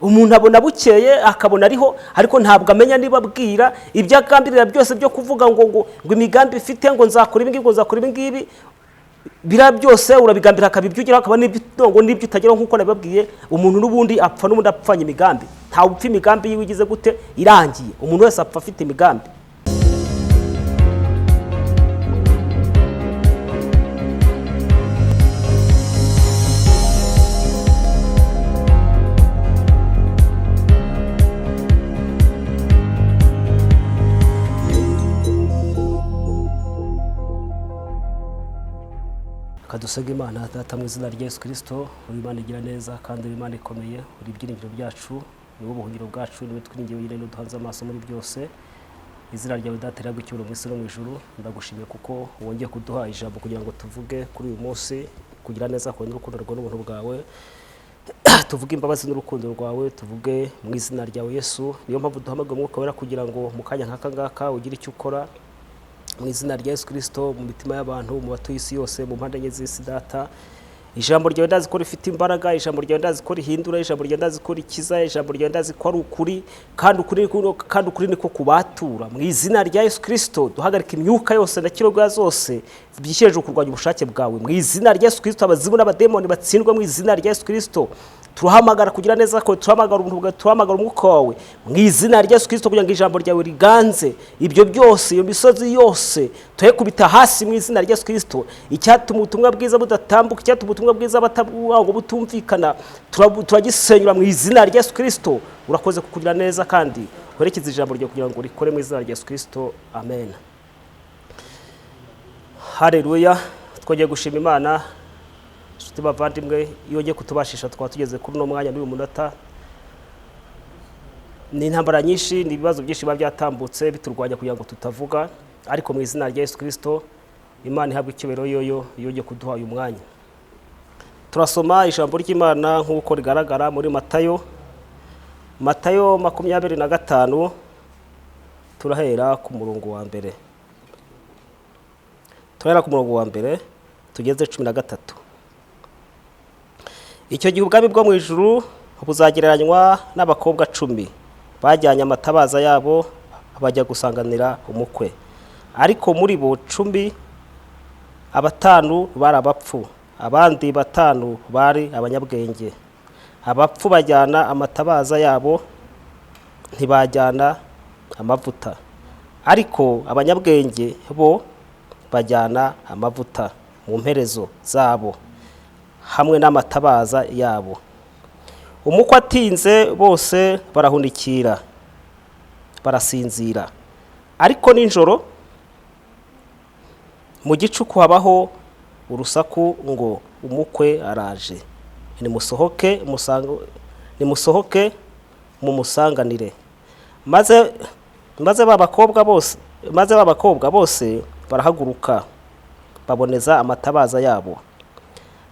Umuntu abona bukeye akabona ariho, ariko ntabwo amenya niba abwira ibyo agambirira byose byo kuvuga ngo imigambi ifite, ngo nzakora ibi ngibi, ngo nzakora ibi ngibi. Biriya byose urabigambira, akaba ibyo ugeraho, akaba n'ibyo ngo n'ibyo utageraho. Nk'uko nabibabwiye, umuntu n'ubundi apfa n'ubundi apfanye imigambi. Ntawe upfa imigambi yiwe igize gute? Irangiye. Umuntu wese apfa afite imigambi. Kadusenge Imana Data mu izina rya Yesu Kirisito. Uri Imana igira neza kandi uri Imana ikomeye, uri ibyiringiro byacu, ni wowe buhungiro bwacu, ni wowe twiringiye wenyine, n'uduhanze amaso muri byose. Izina ryawe Data rihabwe icyubahiro mu isi no mu ijuru. Ndagushimiye kuko wongeye kuduha ijambo kugira ngo tuvuge kuri uyu munsi kugira neza kwawe n'urukundo rwawe n'ubuntu bwawe, tuvuge imbabazi n'urukundo rwawe, tuvuge mu izina ryawe Yesu. Niyo mpamvu duhamagaye Umwuka Wera kugira ngo mu kanya nk'aka ngaka ugire icyo ukora mu izina rya Yesu Kirisito, mu mitima y'abantu, mu batuye isi yose, mu mpande enye z'isi. Data, ijambo ryawe ndazi ko rifite imbaraga, ijambo ryawe ndazi ko rihindura, ijambo ryawe ndazi ko rikiza, ijambo ryawe ndazi ko ari ukuri, kandi ukuri niko kubatura. Mu izina rya Yesu Kirisito, duhagarika imyuka yose na kirogoya zose byishyireje kurwanya ubushake bwawe. Mu izina rya Yesu Kirisito, abazimu n'abademoni batsindwa mu izina rya Yesu Kirisito. Turahamagara kugira neza kwawe, turahamagara ubuntu bwawe, turahamagara umwuka wawe mu izina rya Yesu Kirisito, kugira ngo ijambo ryawe riganze ibyo byose. Iyo misozi yose tuyekubita hasi mu izina rya Yesu Kirisito. Icyatuma ubutumwa bwiza budatambuka, icyatuma ubutumwa bwiza ngo butumvikana, turagisenyura mu izina rya Yesu Kirisito. Urakoze kukugira neza, kandi werekeze ijambo ryawe kugira ngo rikore mu izina rya Yesu Kirisito. Amen. Hareruya! Twongeye gushima Imana, inshuti bavandimwe, iyo ugiye kutubashisha twaba tugeze kuri uno mwanya n'uyu munota. Ni intambara nyinshi, ni ibibazo byinshi biba byatambutse biturwanya kugira ngo tutavuga, ariko mu izina rya Yesu Kirisito, Imana ihabwa icyubahiro yoyo iyo ugiye kuduha uyu mwanya. Turasoma ijambo ry'Imana nk'uko rigaragara muri Matayo, Matayo 25, turahera ku murongo wa mbere, turahera ku murongo wa mbere tugeze 13. Icyo gihe ubwami bwo mu ijuru buzagereranywa n'abakobwa 10 bajyanye amatabaza yabo bajya gusanganira umukwe. Ariko muri bo 10, abatanu bari abapfu, abandi batanu bari abanyabwenge. Abapfu bajyana amatabaza yabo, ntibajyana amavuta, ariko abanyabwenge bo bajyana amavuta mu mperezo zabo hamwe n'amatabaza yabo. Umukwe atinze, bose barahunikira, barasinzira. Ariko nijoro mu gicuku habaho urusaku ngo: "Umukwe araje, nimusohoke, nimusohoke mumusanganire." Maze ba bakobwa bose barahaguruka, baboneza amatabaza yabo.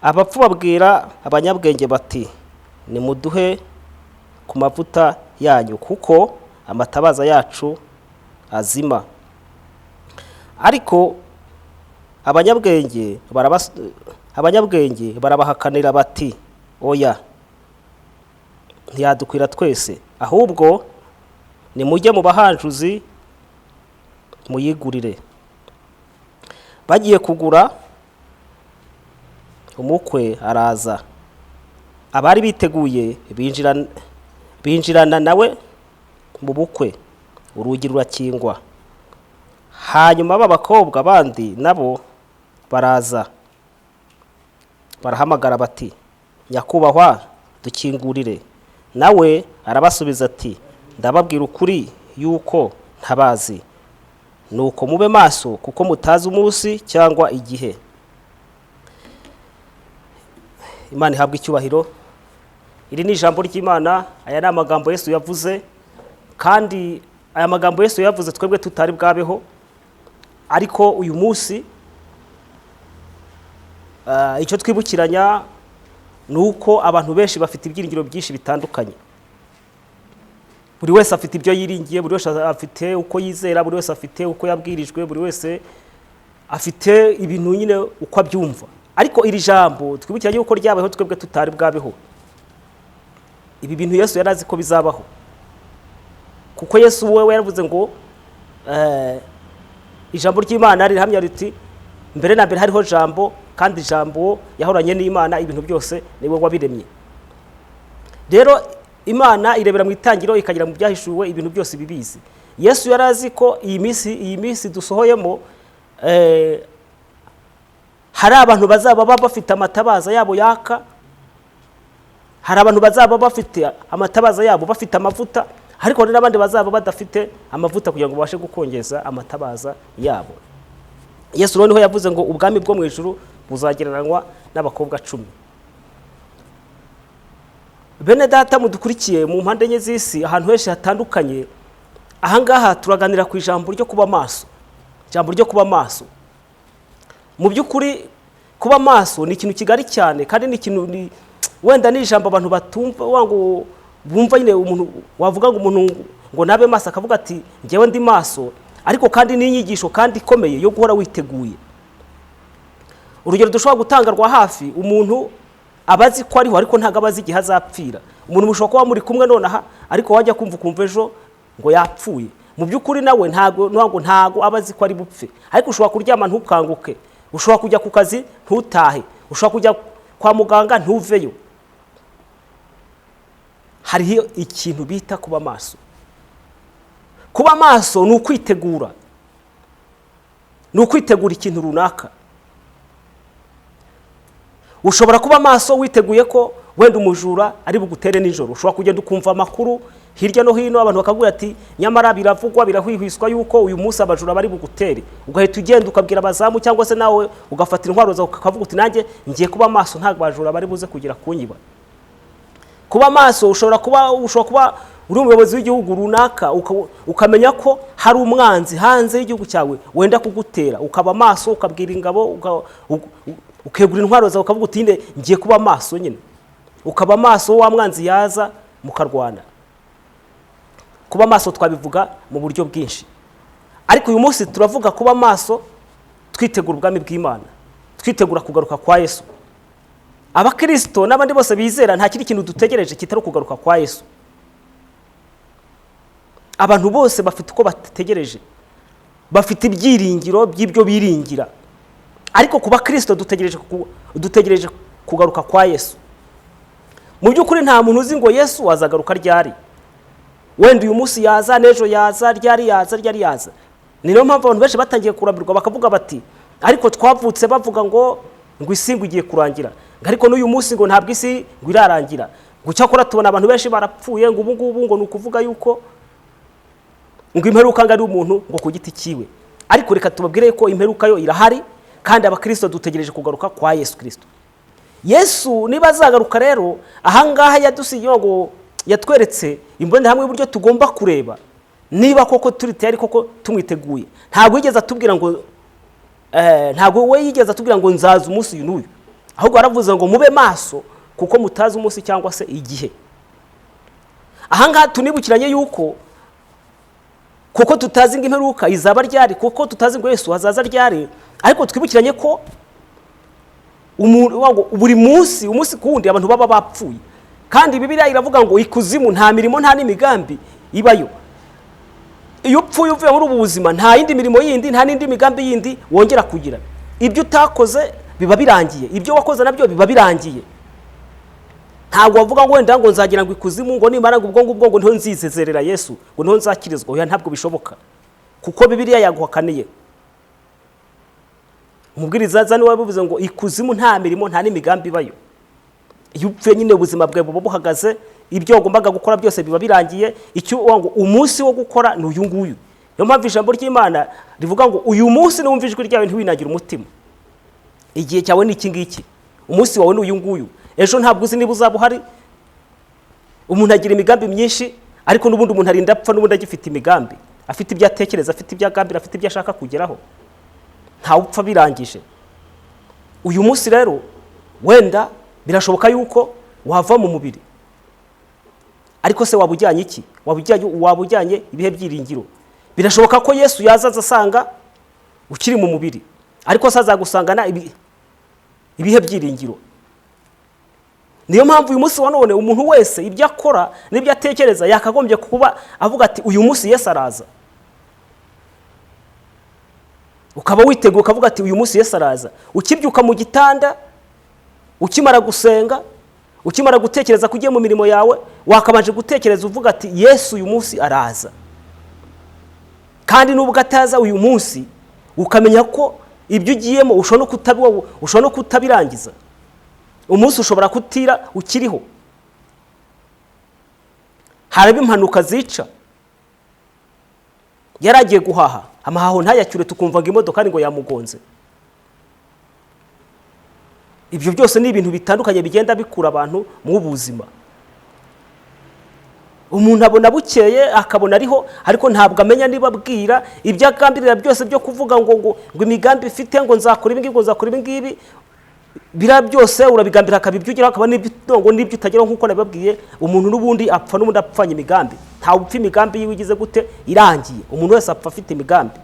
Abapfu babwira abanyabwenge bati: "Nimuduhe ku mavuta yanyu, kuko amatabaza yacu azima." Ariko abanyabwenge barabahakanira bati: "Oya, ntiyadukwira twese, ahubwo nimujye mu bahanjuzi muyigurire." Bagiye kugura, umukwe araza, abari biteguye binjirana nawe mu bukwe, urugi rurakingwa. Hanyuma b'abakobwa bandi nabo baraza, barahamagara bati: "Nyakubahwa, dukingurire." Nawe arabasubiza ati: "Ndababwira ukuri yuko ntabazi. Nuko mube maso, kuko mutazi umunsi cyangwa igihe." Imana ihabwa icyubahiro. Iri ni ijambo ry'Imana, aya ni amagambo Yesu yavuze, kandi aya magambo Yesu yavuze twebwe tutari bwabeho. Ariko uyu munsi icyo twibukiranya ni uko abantu benshi bafite ibyiringiro byinshi bitandukanye. Buri wese afite ibyo yiringiye, buri wese afite uko yizera, buri wese afite uko yabwirijwe, buri wese afite ibintu nyine uko abyumva. Ariko iri jambo twibukiranye yuko ryabayeho twebwe tutari bwabeho. Ibi bintu Yesu yari azi ko bizabaho, kuko Yesu wewe yaravuze ngo ijambo ry'Imana rirahamya riti mbere na mbere hariho jambo, kandi jambo yahoranye n'Imana, ibintu byose niwe wabiremye. Rero Imana irebera mu itangiriro ikagera mu byahishuwe, ibintu byose bibizi. Yesu yari azi ko iyi minsi dusohoyemo hari abantu bazaba bafite amatabaza yabo yaka, hari abantu bazaba bafite amatabaza yabo bafite amavuta, ariko hari n'abandi bazaba badafite amavuta kugira ngo babashe gukongeza amatabaza yabo. Yesu noneho yavuze ngo ubwami bwo mu ijuru buzagereranywa n'abakobwa 10. Bene data mudukurikiye mu mpande enye z'isi, ahantu henshi hatandukanye, ahangaha turaganira ku ijambo ryo kuba maso. Ijambo ryo kuba maso. Mu by'ukuri kuba maso ni ikintu kigari cyane, kandi ni ikintu wenda ni ijambo abantu batumva, ngo bumva nyine umuntu wavuga ngo umuntu ngo nabe maso akavuga ati njyewe ndi maso, ariko kandi ni inyigisho kandi ikomeye yo guhora witeguye. Urugero dushobora gutanga rwa hafi, umuntu abazi ko ariho ariko ntago abazi igihe azapfira. Umuntu mushobora kuba muri kumwe nonaha ariko wajya kumva ukumva ejo ngo yapfuye. Mu by'ukuri nawe ntago abazi ko ari bupfe, ariko ushobora kuryama ntukanguke, ushobora kujya ku kazi ntutahe, ushobora kujya kwa muganga ntuveyo. Hariho ikintu bita kuba maso. Kuba maso ni ukwitegura, ni ukwitegura ikintu runaka. Ushobora kuba maso witeguye ko wenda umujura ari bugutere nijoro. Ushobora kugenda ukumva amakuru hirya no hino, abantu bakakubwira ati nyamara biravugwa birahwihwiswa yuko uyu munsi abajura bari bugutere. Ugahita ugenda ukabwira abazamu, cyangwa se nawe ugafatira intwaro zawe ukavuga uti nanjye ngiye kuba maso, ntabwo abajura bari buze kugira kunyiba. Kuba maso ushobora kuba uri umuyobozi w'igihugu runaka, ukamenya ko hari umwanzi hanze y'igihugu cyawe wenda kugutera, ukaba maso, ukabwira ingabo, ukegura intwaro zawe, ukavuga uti ngiye kuba maso nyine. Ukaba maso wa mwanzi yaza mukarwana. Kuba maso twabivuga mu buryo bwinshi, ariko uyu munsi turavuga kuba maso twitegura ubwami bw'Imana, twitegura kugaruka kwa Yesu. Abakristo n'abandi bose bizera nta kindi kintu dutegereje kitari kugaruka kwa Yesu. Abantu bose bafite uko bategereje, bafite ibyiringiro by'ibyo biringira, ariko kuba Kristo dutegereje kugaruka kwa Yesu. Mu by'ukuri nta muntu uzi ngo Yesu azagaruka ryari. Wenda uyu munsi yaza, n'ejo yaza, ryari yaza, ryari yaza. Ni niyo mpamvu abantu benshi batangiye kurambirwa bakavuga bati ariko twavutse bavuga ngo isi ngo igiye kurangira, ariko n'uyu munsi ngo ntabwo isi ngo irarangira, ngo cyakora tubona abantu benshi barapfuye, ngo ubu ngubu ngo ni ukuvuga yuko ngo imperuka ngo ari umuntu ngo ku giti cyiwe. Ariko reka tubabwire ko imperuka yo irahari, kandi abakristo dutegereje kugaruka kwa Yesu Kristo. Yesu niba azagaruka rero, ahangaha yadusigiye ngo yatweretse imbonerahamwe y'uburyo tugomba kureba niba koko turi tayari, koko tumwiteguye. Ntabwo yigeze atubwira ngo ntabwo we yigeze atubwira ngo nzaza umunsi uyu n'uyu, ahubwo yaravuze ngo mube maso kuko mutazi umunsi cyangwa se igihe. Ahangaha tunibukiranye yuko kuko tutazi ngo imperuka izaba ryari, kuko tutazi ngo Yesu azaza ryari, ariko twibukiranye ko buri munsi, umunsi ku wundi abantu baba bapfuye. Kandi Bibiliya iravuga ngo ikuzimu nta mirimo nta n'imigambi ibayo. Iyo upfuye uvuye muri ubu buzima nta yindi mirimo yindi, nta n'indi migambi yindi wongera kugira. Ibyo utakoze biba birangiye, ibyo wakoze nabyo biba birangiye. Ntabwo wavuga ngo wenda ngo nzagira ngo ikuzimu ngo nimara ngo ubwo ngubwo ngo niho nzizezerera Yesu, ngo niho nzakirizwa. Oya, ntabwo bishoboka, kuko Bibiliya yaguhakaniye. Umubwiriza niwe wabivuze ngo ikuzimu nta mirimo nta n'imigambi ibayo. Iyo upfuye nyine ubuzima bwawe buba buhagaze, ibyo wagombaga gukora byose biba birangiye. Icyo ngo umunsi wo gukora ni uyu nguyu. Niyo mpamvu ijambo ry'Imana rivuga ngo uyu munsi niwumva ijwi ryawe ntiwinagire umutima. Igihe cyawe ni iki ngiki, umunsi wawe ni uyu nguyu. Ejo ntabwo uzi niba uzaba uhari. Umuntu agira imigambi myinshi, ariko n'ubundi umuntu arinda apfa n'ubundi agifite imigambi, afite ibyo atekereza, afite ibyo agambira, afite ibyo ashaka kugeraho. Ntawe upfa birangije. Uyu munsi rero wenda birashoboka yuko wava mu mubiri, ariko se waba ujyanye iki? Waba ujyanye ibihe byiringiro? Birashoboka ko Yesu yazaza asanga ukiri mu mubiri, ariko se azagusangana ibihe byiringiro? Niyo mpamvu uyu munsi wa none umuntu wese ibyo akora n'ibyo atekereza yakagombye kuba avuga ati uyu munsi Yesu araza. Ukaba witeguye ukavuga ati uyu munsi Yesu araza. Ukibyuka mu gitanda, ukimara gusenga, ukimara gutekereza ko ugiye mu mirimo yawe, wakabanje gutekereza uvuga ati Yesu uyu munsi araza. Kandi nubwo ataza uyu munsi, ukamenya ko ibyo ugiyemo ushobora no kutabirangiza. Umunsi ushobora kutira ukiriho. Haraba impanuka zica. Yaragiye guhaha, amahaho ntayacyure, tukumva ngo imodoka ngo yamugonze. Ibyo byose ni ibintu bitandukanye bigenda bikura abantu mu buzima. Umuntu abona bukeye akabona ariho, ariko ntabwo amenya niba abwira ibyo agambirira byose byo kuvuga ngo ngo ngo imigambi ifite, ngo nzakora ibi ngibi, ngo nzakora ibi ngibi. Biriya byose urabigambira akaba ibyo ugeraho, akaba n'ibyo ngo n'ibyo utageraho. Nk'uko nabibabwiye, umuntu n'ubundi apfa n'ubundi apfanye imigambi. Ntawe upfa imigambi yiwe igize gute irangiye. Umuntu wese apfa afite imigambi.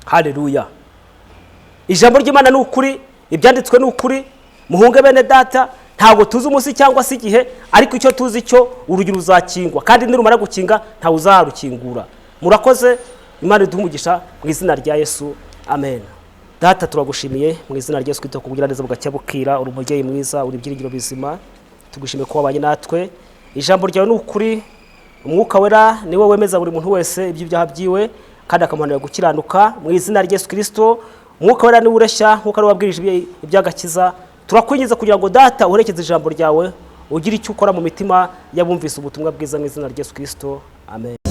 Haleluya. Ijambo ry'Imana ni ukuri, ibyanditswe ni ukuri. Muhunge bene data, ntabwo tuzi umunsi cyangwa se igihe, ariko icyo tuzi cyo urugi ruzakingwa, kandi nirumara gukinga ntawe uzarukingura. Murakoze, Imana iduhe umugisha mu izina rya Yesu, amen. Data, turagushimiye mu izina rya Yesu Kristo kugira neza bugacya bukira. Uri umubyeyi mwiza, uri ibyiringiro bizima. Tugushimiye ko wabanye natwe. Ijambo ryawe ni ukuri. Umwuka Wera niwe wemeza buri muntu wese iby'ibyaha byiwe, kandi akamuhanira gukiranuka. Mu izina rya Yesu Kristo, Umwuka Wera niwe ureshya nk'uko ari wabwirije iby'agakiza. Turakwinginze kugira ngo Data uherekeze ijambo ryawe, ugire icyo ukora mu mitima y'abumvise ubutumwa bwiza mu izina rya Yesu Kristo, amen.